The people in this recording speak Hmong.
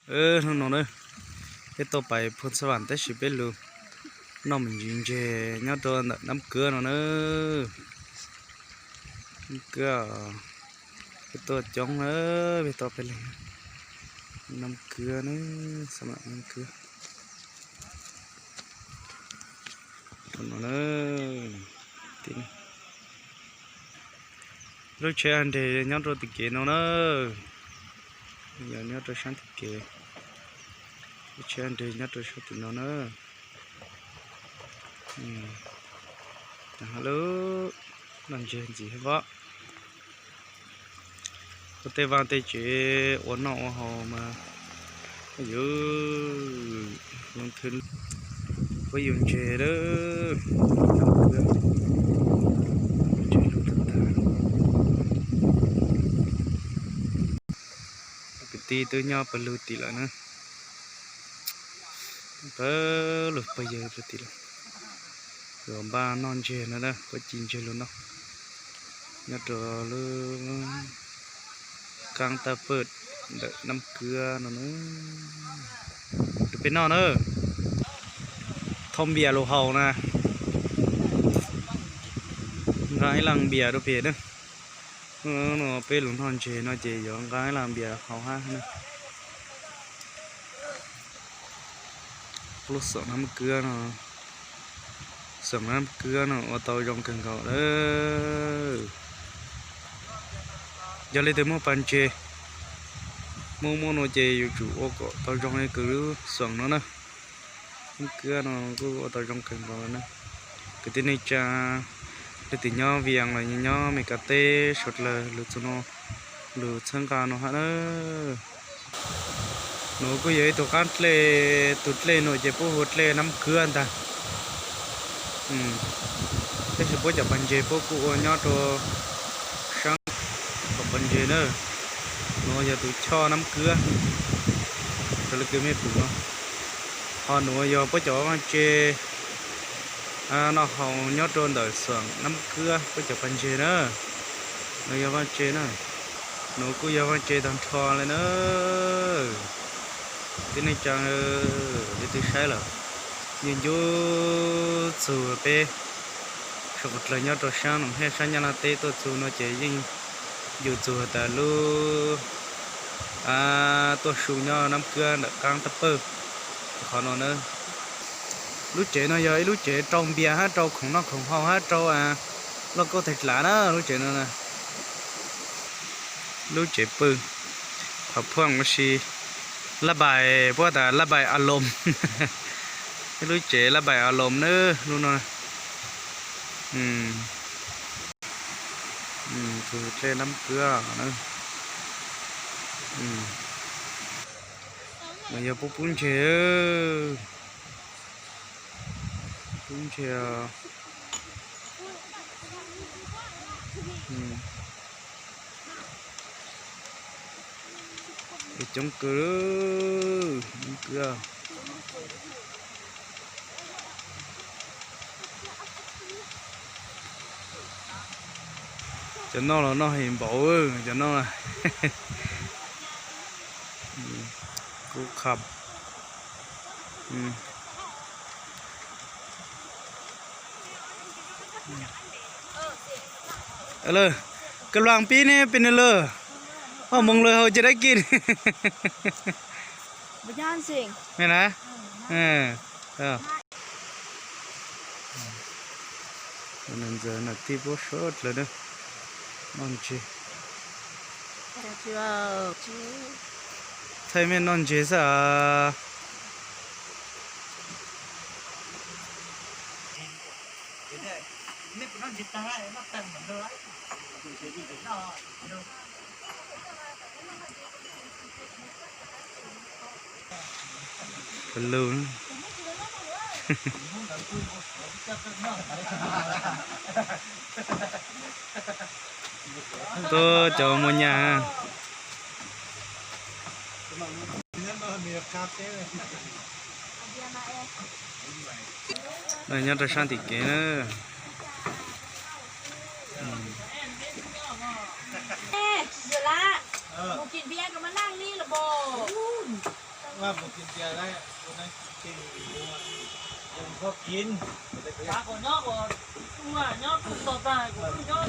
Hnub no na, peb tuaj pais Phu Xab Vam tab sis peb lug noj me ntsis ntseg nyob rau ntawm Nab Kwab no na. Nab Kwab, peb tuaj coob na, peb tuaj peb leeg. Nab Kwab na, Xab Vam Nab Kwab. Lub tsheb nres nyob rau tim kev no na, yog nyob rau sab tim kev. Lub tsheb nres nyob rau sab tim no na. Lub no ntseg ntxiv hab pob. Ua tej vaj tej tsev ua noj ua haus mas yuav zoo thwv, puab yug ntseg lawm. Kwv tij twb nyob pawg lug tim lawm na. Pawg lug pawg yawg pawg tim lawm. Yuav npaj noj ntseg no na, puab ci ntseg lug noj. Nyob rau lub kaab tab pawg ntawm Nab Kwab no na. Rau peb noj na. Thau npias lug haus na. Nqa ib laag npias rau pem na. No peb lug noj ntseg no ces yuav nqa ib laag npias haus hab na. Lub xeem Nab Kwab no, xeem Nab Kwab no ua tau zoo kawg nkaus lawm. Yog leej twg muaj pas ntseg, muaj muaj no ces yuav tsum ua kom tau zoo li kws lub xeem no na. Nab Kwab no kuj ua tau zoo kawg nkaus na. Kwv tij neej tsa, leej twg nyob Vias los nyob Mes Kas teb suav dlawg lug txug no, lug txhawb nqa no hab na. Nuav kuj yog ib tug qaab dlej, tug dlej nuav ces puab hu ua dlej Nab Kwab ntag. Tab sis puab cov pas ntses puab kuj ua nyob rau saab tom pas ntses na. Nuav yog tus choj Nab Kwab, raws li kws mej pum no. Ho nuav yog puab cov vaaj tse noj haus nyob rau ntawm xeem Nab Kwab puab cov pas ntses na. Nuav yog vaaj tse na. Nuav kuj yog vaaj tse tag nrho le na. Kwv tij neej tsa, leej twg saib lawm, yeej ncu txug peb suav dlawg nyob rau saab Noom Hej saab Nyab Laj teb tuaj txug no ces yeej ncu txug tas lub tuaj su nyob Nab Kwab ntawm qaab tab pawg qhov no na. Lub tsev no yog ib lub tsev rau npias hab rau khoom noj khoom haus hab rau lauj kaub thaij dlav na lub tsev no na. Lub tsev pw, thaum phuaj ua si, lab npais puab tas lab npais a loos. Ib lub tsev lab npais a loos na lub no. Tus dlej Nab Kwab na. Nuav yog puab pub ntseg, pub ntseg. Coob kawg, Nab Kwab. Cov noj los noj heev npaum, cov noj. Kuv qha Lawm, kws luag pib ne peb nws lawm, ho moog lawm hauv ces dab kis. Ntxawm nam tij puab suav dlawg noj ntseg. Thaij mej noj ntseg xwb as. Pawg lug. Tuaj cov muaj nyaj. Nyob rau sab tim kev na. Mus tiag tiag, ua neeg tsis tshee, ua neeg txhob kiv. Kuv nyob, kuv nyob tag, kuv nyob